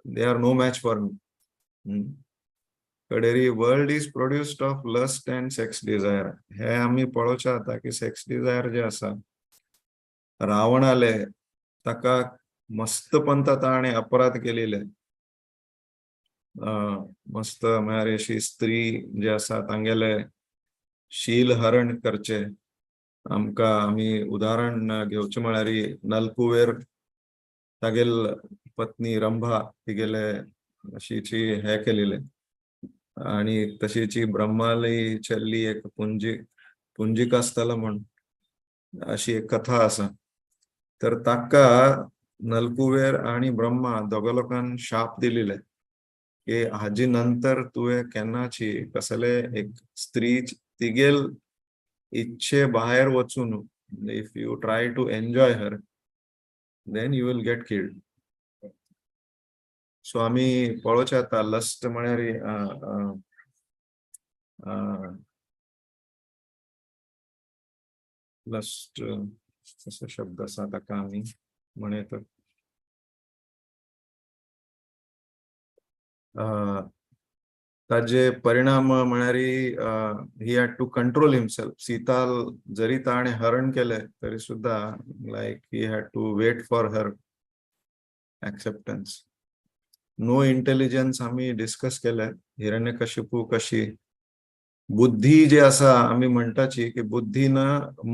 they are no match for me. कडेरी world is produced of lust and sex desire. हे आमी पळोवचें जाता की सेक्स डिझायर जे आसा, रावणाले ताका मस्त पंता ताणें अपराध केलेले, मस्त म्हळ्यार अशी स्त्री जे आसा तांगेले शील हरण करचे. आमकां आमी उदाहरण घेवचें म्हळ्यार नलकुवेर तागेल पत्नी रंभा तिगेले अशीची हे केलेले, आणि तशीची ब्रह्माली चल्ली एक पुंजिका आसतालो म्हण अशी एक कथा आसा. तर ताका नलकुवेर आणि ब्रह्मा दोगा लोकांक शाप दिलेले की हाजी नंतर तुवें केन्नाची कसले एक स्त्री तिगेल इच्छे बाहेर वचून if you try to enjoy her, then you will get killed. So आमी पळोवचें आतां लस्ट म्हळ्यार लस्ट असो शब्द आसा ताका आमी म्हणयत. ताजे परिणाम म्हळ्यार he had to control himself. Sita जरी ताणें हरण केलें तरी सुद्दां like he had to wait for her acceptance. No intelligence आमी डिस्कस केले. हिरण्यकशिपू कशी बुद्धी जे आसा आमी म्हणटाची की बुद्धीन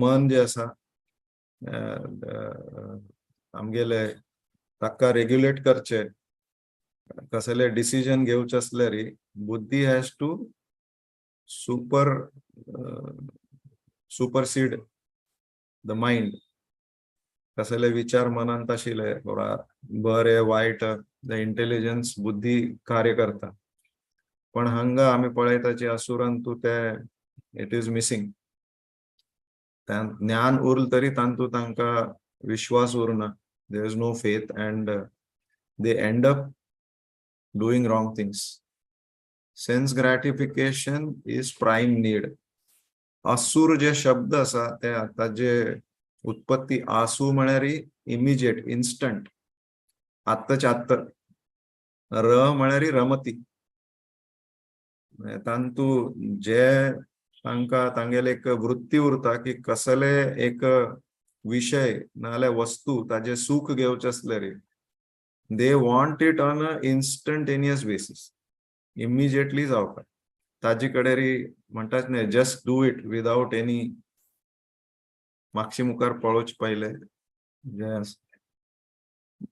मन जे आसा आमगेले ताका रेग्युलेट करचे, कसले डिसिजन घेवचे आसल्यार बुद्धी has to supersede the mind. कसले विचार मनांत आशिल्ले बरे वायट, the intelligence बुद्धी कार्य करता. पण हांगा आमी पळयताची असुरांतू ते it is missing. ज्ञान उरल तरी तांतू तांकां विश्वास उरना, there is no faith and they end up doing wrong things. Sense gratification is prime need. Asur जे शब्द आसा ते ताजे उत्पत्ती आसू म्हळ्यार इमिजिएट, इन्स्टंट, आत्ताच्या आत्त. र म्हळ्यार रमती. तांतू जे तांकां तांगेले एक वृत्ती उरता की कसले एक विशय नाजाल्यार वस्तू ताजे सुख घेवचें आसल्यार they want it on a instantaneous basis, immediately जावपाक. ताजे कडेन म्हणटाच न्ही just do it without any मागशी मुखार पळोवचें पयलें जे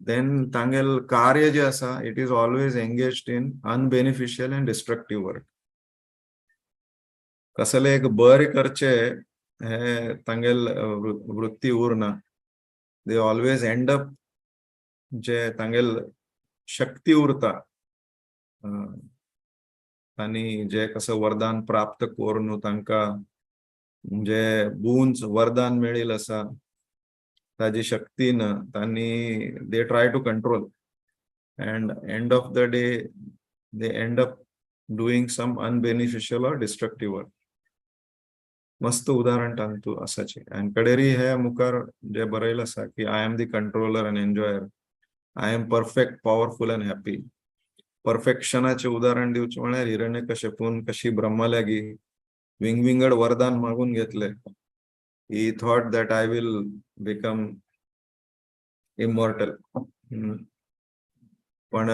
देन तांगेल कार्य जे आसा it is always engaged in unbeneficial and destructive work. कसले एक बरें करचें हे तांगेल वृत्ती उरना. They always end up जे तांगेल शक्ती उरता आनी जे कसं वरदान प्राप्त करून तांकां जे बुन्स वरदान मेळिल आसा ताजी शक्तीन तांणी they try to control and end of the day they end up doing some unbeneficial or destructive work. मस्त उदाहरण तांतू आसाचे. आनी कडेरी हे मुखार जे बरयलें आसा की I am the controller and enjoyer. I am perfect, powerful and happy. परफेक्शनाचें उदाहरण दिवचें म्हळ्यार हिरण्यकश्यपून कशी ब्रह्मा लागीं विंगविंगड वरदान मागून घेतले. He thought that I will become immortal. पण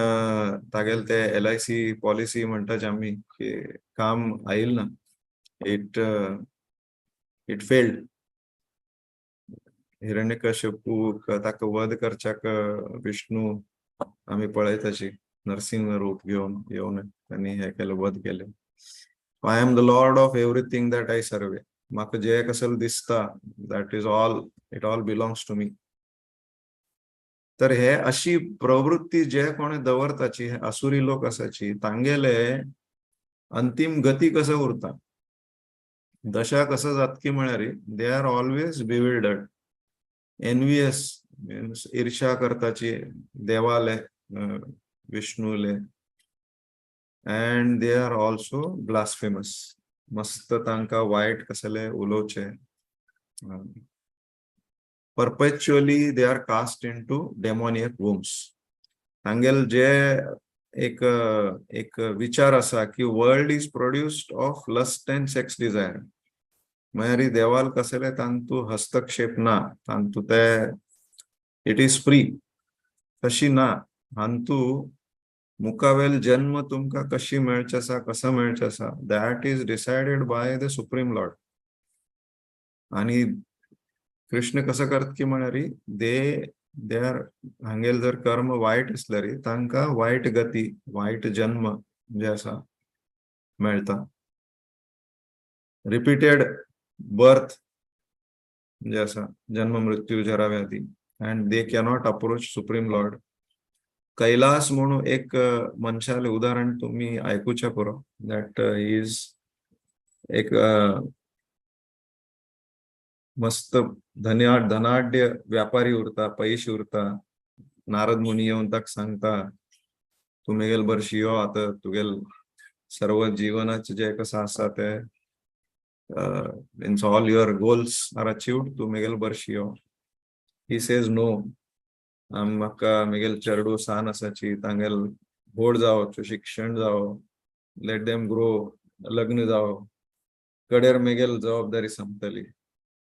तागेले ते एलआयसी पॉलिसी म्हणटाचे आमी की काम आयल ना. It failed. हिरण्यकश्यपूक ताका वध करच्याक विष्णू आमी पळयताची नरसिंह रूप घेवन येवन तांणी हे केलें, वध केलें. I am the lord of everything that I survey. म्हाका जे कसले दिसता, that is all, it all belongs to me. तर हे अशी प्रवृत्ती जे कोणे दवरताची, हे असुरी लोक आसाची, तांगेले अंतीम गती कसं उरता, दशा कसं जातकी म्हळ्यार they are always bewildered, envious, means ईर्षा करताची देवाले, विष्णूले, and they are also blasphemous. मस्त तांकां वायट कसले उलोवचे. Perpetually they are cast into demoniac wombs. तांगेल जे एक एक विचार आसा की world is produced of lust and sex desire, म्हळ्यार देवाल कसले तांतू हस्तक्षेप ना, तांतू ते it is free, तशी ना. हांतू मुखावेल जन्म तुमकां कशी मेळचे आसा, कसो मेळचे आसा, that is decided by the Supreme Lord. आणि कृष्ण कसं करत की म्हळ्यार they they are हांगेल जर कर्म वायट आसल्यार तांकां वायट गती, वायट जन्म जे आसा मेळटा, रिपीटेड बर्थ जे आसा, जन्म मृत्यू जरा व्याधी, and they cannot approach supreme Lord. Kailas म्हणून एक मनशाले उदाहरण तुम्ही आयकुच्या पुरो, that is एक मस्त धन्या धनाढ्य व्यापारी उरता, पैश उरता. नारद मुनी येवन ताका सांगता, तूं मेगेल बरशी यो, आतां तुगेल सर्व जीवनाचे जे कसं आसा ते, means all your goals are achieved, तूं मेगेल बरशी यो. He says no, म्हाका मेगेल चेडू सान आसाची, तांगेल व्हड जावचो, शिक्षण जावो, let them grow, लग्न जावो, कडेर मेगेल जबाबदारी संपतली.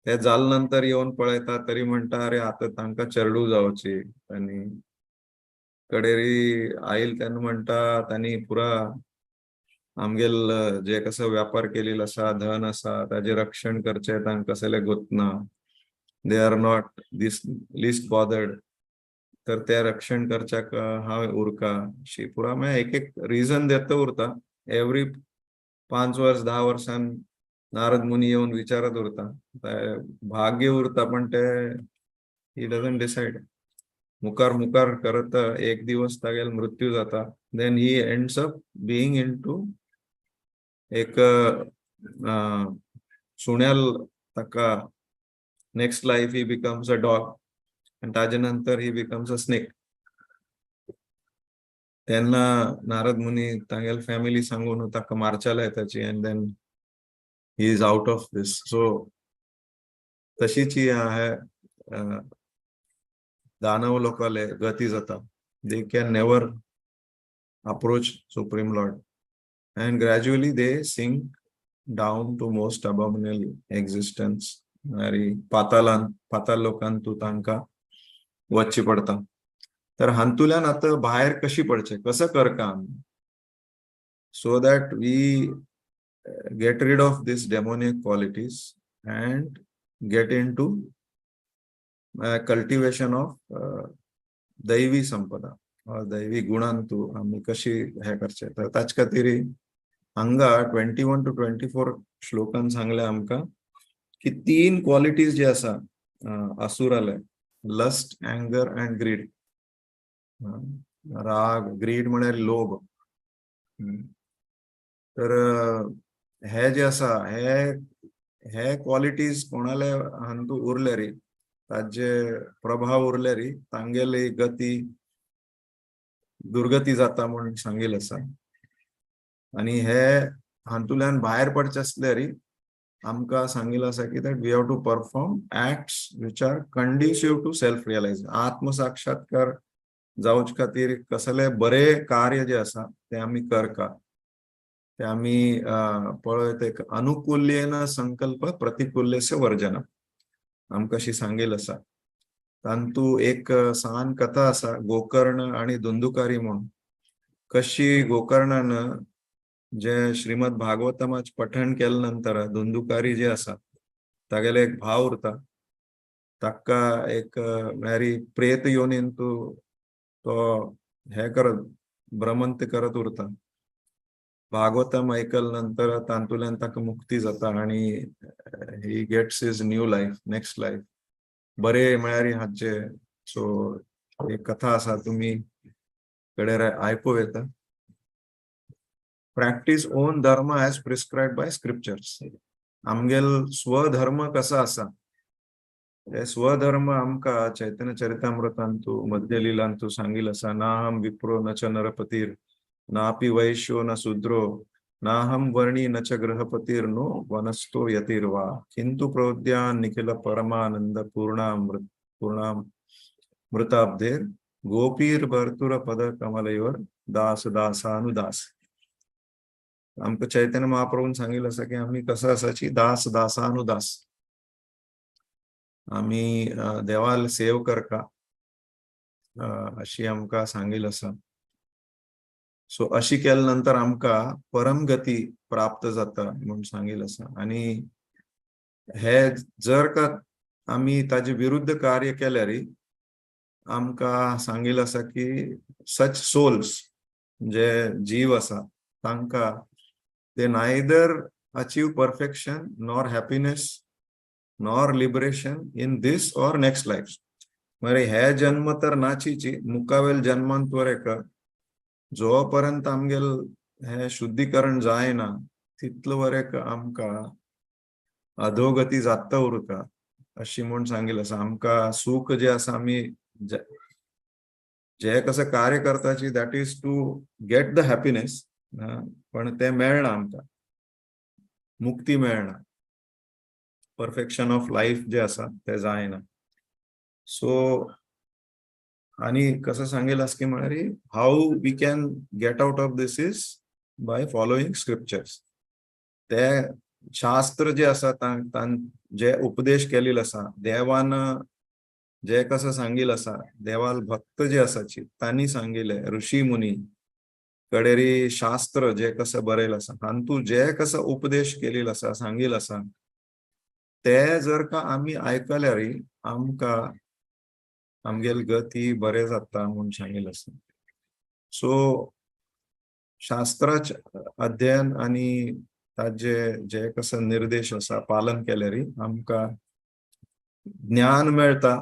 ते जाल नंतर येवन पळयता तरी म्हणटा, अरे, आतां तांकां चेडू जावची. आनी कडेरी आयल तेन्ना म्हणटा, तांणी पुरा आमगेल जे कसं व्यापार केलेलो आसा, धन आसा, ताजें रक्षण करचें तांकां कसलें गोतना, they are not this least bothered. तर ते रक्षण करच्याक हांव उरका अशी पुरा मागीर एक एक रिजन देता उरता. एवरी 5 वर्स, 10 वर्सान नारद मुनी येवन विचारत उरता. ते भाग्य उरता, पण ते he doesn't decide. मुखार मुखार करत एक दिवस तागेल मृत्यू जाता. Then he ends up being into एक सुण्याल ताका next life he becomes a dog आणि ताजे नंतर he becomes a snake. तेन्ना नारद मुनी तागेल फॅमिली सांगून ताका मारच्या येताची and then he is out of this. So तशीच ही आहे दानव लोकाले गती जाता. They can never approach Supreme Lord and gradually they sink down to most abominable existence. आणि पातालान, पाताल लोकांत तूं तांकां वचचें पडटा. तर हातूंतल्यान आतां भायर कशी पडचें, कसं करका आमी, so that we get rid of this demonic qualities and get into cultivation of दैवी संपदा or दैवी गुणांतू आमी कशी हे करचे? तर ताच खातीर हांगा 21 to 24 श्लोकान सांगले आमकां की तीन क्वालिटीज जे आसा असुराले, लस्ट, अँगर अँड ग्रीड. राग, ग्रीड म्हळ्यार लोभ. तर हे जे आसा, हे हे क्वालिटीज कोणाले हातूंत उरले री, ताजे प्रभाव उरले री, तांगेली गती दुर्गती जाता म्हूण सांगिल्लें आसा. आणि हे हातूंतल्यान भायर पडचें आसल्यार आमकां सांगिल्लें आसा की that we have to perform acts which are conducive to self realize, आत्मसाक्षात्कार. जावचे खातीर कसले बरे कार्य जे आसा ते आमी करका. ते आमी पळयत एक अनुकूल्येन संकल्प प्रतिकूल्यस्य वर्जन आमकां अशी सांगेल आसा. तांतू एक सान कथा आसा गोकर्ण आनी धुंदुकारी म्हूण. कशी गोकर्णान जे श्रीमद भागवतमाच पठण केले नंतर धुंदुकारी जे आसा तागेले एक भाव उरता, ताका एक म्हळ्यार प्रेत योनीन तूं तो हे करत भ्रमंत करत उरता. भागवतम ऐकल नंतर तांतूल्यान ताका मुक्ती जाता आनी he gets his new life, next life. बरे म्हळ्यार हाचे सो एक कथा आसा, तुमी कडेन आयकूं येता. Practice own dharma as prescribed by scriptures. आमगेल स्वधर्म कसा आसा हे स्वधर्म आमकां चैतन्य चरितामृतांतु मध्यलिलांतु सांगिल आसा. नाहम विप्रो न च नरपतीर नापि वैश्यो न शूद्रो नाहम वर्णी न च गृहपतीर नो वनस्थो यतिर्वा किंतु प्रोद्यान निखिल परमानंद पूर्णामृत पूर्णामृताब्धेर गोपीर भर्तुर पद कमलयोर दास दासानुदास. आमकां चैतन्य महाप्रभून सांगिल्लें आसा की आमी कसो आसाची दास दासानुदास, आमी देवाल सेव करका अशी आमकां सांगिल्लें आसा. सो अशी केल्या नंतर आमकां परमगती प्राप्त जाता म्हूण सांगिल्लें आसा. आनी हे जर का आमी ताजे विरुद्ध कार्य केल्यार आमकां सांगिल्लें आसा की सच सोल्स जे जीव आसा तांकां they neither achieve perfection nor happiness nor liberation in this or next life. मरे हे जन्म तर नाचीची, मुखावेल जन्मांत वरेक जो पर्यंत आमगेल हे शुद्धीकरण जायना तितलो वरेक आमकां अधोगती जाता उरता अशी म्हूण सांगिल्लें आसा. आमकां सुख जे आसा आमी जे कसं कार्य करताची that is to get the happiness, पण ते मेळना आमकां, मुक्ती मेळना, परफेक्शन ऑफ लायफ जे आसा ते जायना. सो आनी कसं सांगेल आसा की म्हळ्यार how we can get out of this is by following scriptures. ते शास्त्र जे आसा जे उपदेश केलेले आसा देवान जे कसं सांगिल्लें आसा, देवाल भक्त जे आसाची तांणी सांगिल्लें, ऋषी मुनी कडेरी शास्त्र जे कसं बरयलें आसा तांतू जे कसं उपदेश केलेलो आसा सांगिल्लें आसा ते जर का आमी आयकल्यार आमकां आमगेल गती बरें जाता म्हूण सांगिल्लें आसा. सो शास्त्राचें अध्ययन आनी ताजे जे कसं निर्देश आसा पालन केल्यार आमकां ज्ञान मेळटा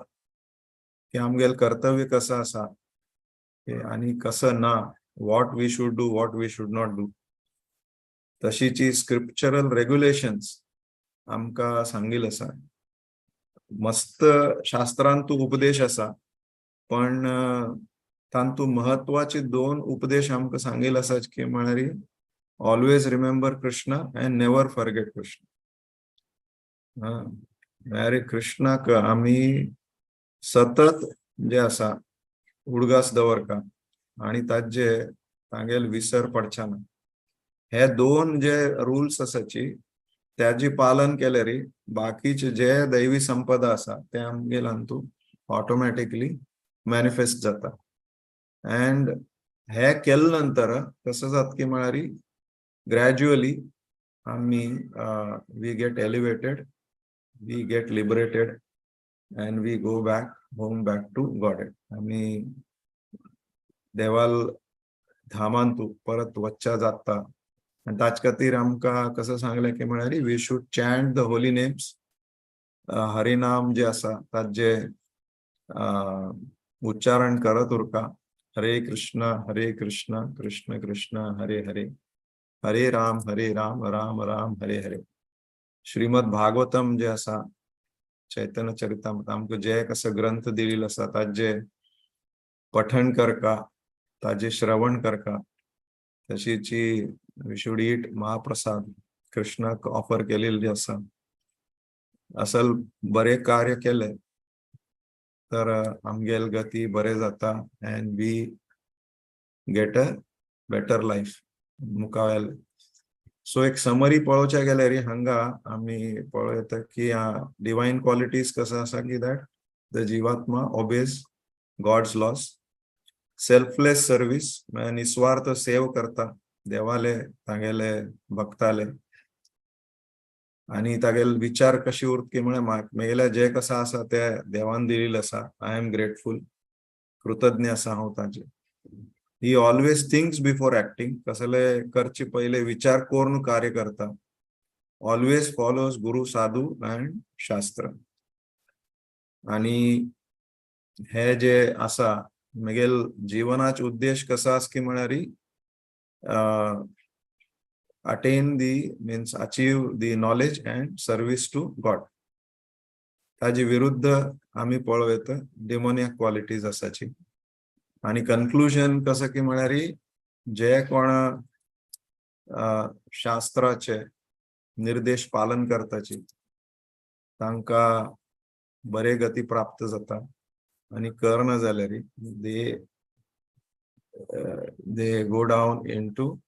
की आमगेल कर्तव्य कसं आसा आनी कसं ना, what we should do, what we should not do. तशीची scriptural regulations आमकां सांगिल्लें आसा. मस्त शास्त्रांतू उपदेश आसा पण तांतू महत्वाचे दोन उपदेश आमकां सांगिल्ले आसा की म्हळ्यार always remember Krishna and never forget Krishna. म्हळ्यार कृष्णाक आमी सतत जे आसा उडगास दवरका आनी ताजे तागेल विसर पडचा ना. हे दोन जे रुल्स आसाची त्याजी पालन केल्यार बाकीचे जे दैवी संपदा आसा ते आमगेल हातूंत ऑटोमॅटिकली मॅनिफेस्ट जाता. अँड हे केले नंतर कसं जाता की म्हळ्यार ग्रॅज्युअली आमी we get elevated, we get liberated and we go back home, back to Godhead. आमी देवाल धामांतू परत वच्चा जाता. आनी ताचे खातीर आमकां कसं सांगलें की म्हळ्यार we should chant the holy names, हरिनाम जे आसा ताजे उच्चारण करत उरका. हरे कृष्ण हरे कृष्ण कृष्ण कृष्ण हरे हरे, हरे राम हरे राम राम राम हरे हरे. श्रीमद भागवतम जे आसा चैतन्य चरितामृत आमकां जे कसं ग्रंथ दिलेलो आसा ताजे पठण करका, ताजे श्रवण करका. तशीची we should eat महाप्रसाद कृष्णाक ऑफर केलेले जे आसा. असल बरे कार्य केले तर आमगेल गती बरें जाता and we get a better life मुखावेल. सो एक समरी पळोवच्या गेल्यार हांगा आमी पळयता की डिवायन क्वालिटीज कसो आसा की that the jivatma obeys God's laws, selfless service म्हळ्यार निस्वार्थ सेव करता देवाले तागेले भक्ताले, आनी तागेले विचार कशी उरत की म्हळ्यार मेगेले जे कसो आसा ते देवान दिलेले आसा, I am grateful, कृतज्ञ आसा हांव ताजे. He always thinks before acting, कसले करचे पहिले विचार करून कार्य करता. ऑलवेज फॉलोज गुरु, साधू अँड शास्त्र. आणि हे जे आसा मेगेल जीवनाचे उद्देश कसो आसा की म्हळ्यार attain the means achieve the knowledge and service to God. ताजे विरुद्ध आमी पळोवं येता डेमोनियक क्वालिटीज आसाची. आणि कन्क्लुजन कसं की म्हळ्यार जे कोण शास्त्राचे निर्देश पालन करताची तांकां बरे गती प्राप्त जाता, आनी करना जाल्यार they go down into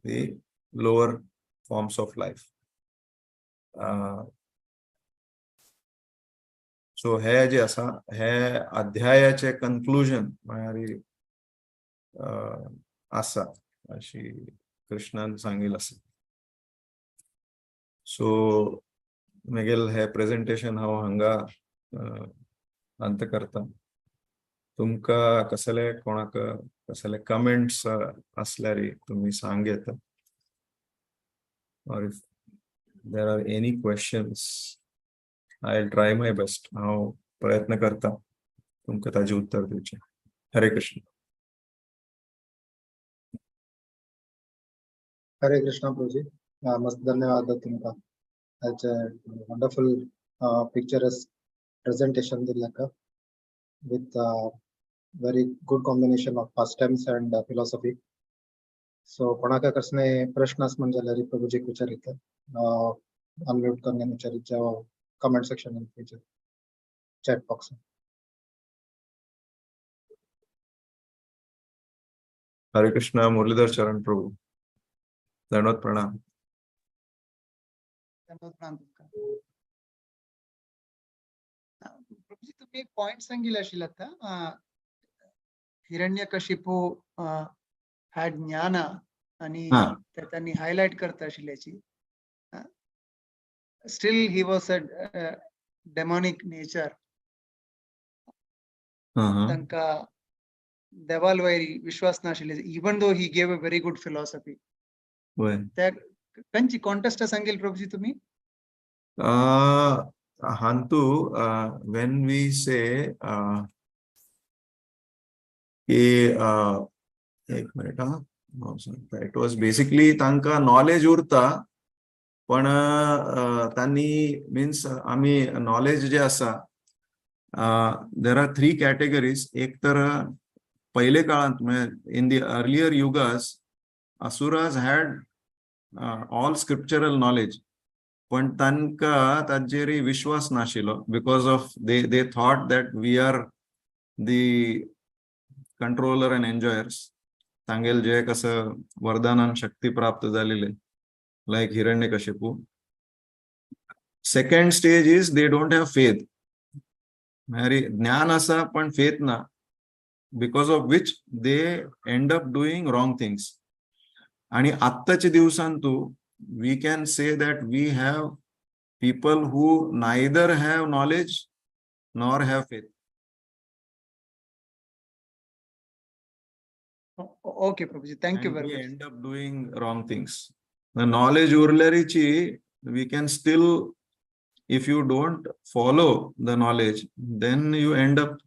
the lower forms of life. So हे जे आसा हे अध्यायाचे कन्क्लुजन म्हळ्यार आसा अशी कृष्णान सांगिल्लें आसा. सो मेगेल हे प्रेजेंटेशन हांव हांगा अंत करता. तुमकां कसले कोणाक कसले कमेंट्स आसल्यार तुमी सांग येता, or if there are any questions, I'll try my best. हांव प्रयत्न करता तुमकां ताजें उत्तर दिवचें. हरे कृष्ण. हरे कृष्णा प्रभुजी, मस्त धन्यवाद तुमकां ताचे वंडरफुल पिक्चरस प्रेजेंटेशन दिल्ल्याक with very good combination of pastimes and philosophy. So कोणाका कसले प्रश्न आस म्हण जाल्यार प्रभुजीक विचारित, अनम्यूट करून विचारित, कमेंट सेक्शन विचार, chat box. Hare Krishna. Muralidhar Charan Prabhu, दंडवत प्रणाम. दंडवत प्रणाम तुमकां. प्रभुजी, तुम्ही एक पॉइंट सांगितलं आशिल्ले आता, हिरण्यकशिपू हॅड ज्ञान आणि ते त्यांनी हायलाइट करता आशिल्ल्याची, still he was a demonic nature. तांकां देवाल वयर विश्वास नाशिल्ले, even though he gave a very good philosophy. त्या खंयची कॉन्टेक्स्ट सांगेल प्रभुजी तुम्ही? हांतू when we से की एक मिनिट हा, it was basically तांकां नॉलेज उरता, पण तांणी मिन्स आमी नॉलेज जे आसा, there are three categories. एक तर पहिले काळांत म्हणजे in the earlier yugas, asuras had all scriptural knowledge, पण तांकां ताजेर विश्वास नाशिल्लो because of they thought that we are the controller and enjoyers. तांगेल जे कसं वरदानान शक्ती प्राप्त जालेले, like Hiranyakashipu. Second stage is they don't have faith, म्हळ्यार ज्ञान आसा पण फेथ ना, because of which they end up doing wrong things. आणि आत्ताच्या दिवसांत तू we can say that we have people who neither have knowledge nor have faith. Okay Prabhuji, thank you And very we much. end up doing wrong things. The knowledge urlerichi, we can still, if you don't follow the knowledge, then you end up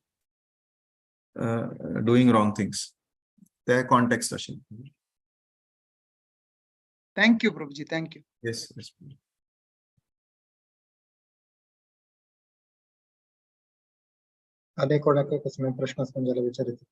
doing wrong things. त्या context अशी. Thank you Prabhuji, thank you. Yes. आणि कोणाक कसले प्रश्न आसा जाल्यार विचारित.